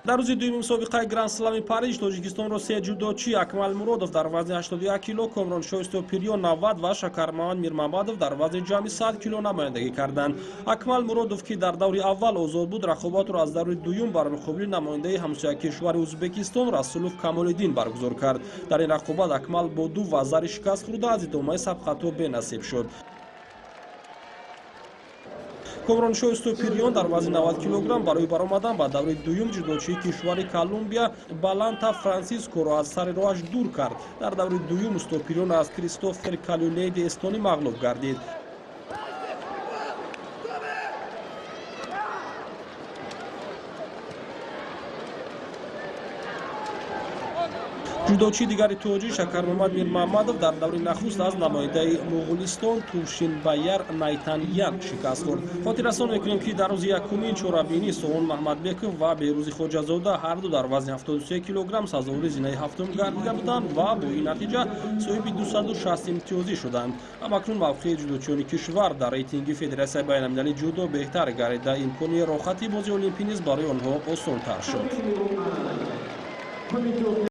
Дар рӯзи дуюми мусобиқаи Гранд-слами Париж Тоҷикистонро се ҷудочӣ Акмал Муродов дар вазни 81 кило, Комроншоҳ Устопирён 90 ва Шакармамад Мирмамадов дар вазни ҷамъи 100 кило намояндагӣ карданд. Акмал Муродов, ки дар даври аввал озод буд, рақобатро аз даври дуюм бар муқобили намояндаи ҳамсоя кишвари Ӯзбекистон Расулов Камолиддин баргузор кард. Дар ин рақобат Акмал бо ду вазари шикаст хӯрда аз идомаи сабқатҳо бенасиб шуд. Комроншоҳ Устопирён дар вазни 90 килограмм барои баромадан ба даври дуюм ҷудочии кишвари Колумбия Баланта Франсискоро аз сари роҳаш дур кард. Дар даври дуюм Устопирён аз Кристофер Калюлейди эстонӣ мағлуб гардид. Ҷудочии дигари тоҷик Шакармамад Мирмамадов дар даври нахуст аз намояндаи Муғулистон Тувшинбаяр Найтаньян шикаст хӯрд. Хотиррасон мекунем, ки дар рӯзи якумин чорабинӣ Соҳун Маҳмадбеков ва Беҳрӯзи Хоҷазода ҳарду дар вазни 73 килограмм сазовори зинаи ҳафтум гардида буданд ва бо ин натиҷа соҳиби 260 имтиёзӣ шуданд. Ҳамакнун мавқеи ҷудочиёни кишвар дар рейтинги Федератсияи байналмилалии ҷудо беҳтар гардида, имкони роҳхати бозии олимпӣ низ барои онҳо осонтар шуд.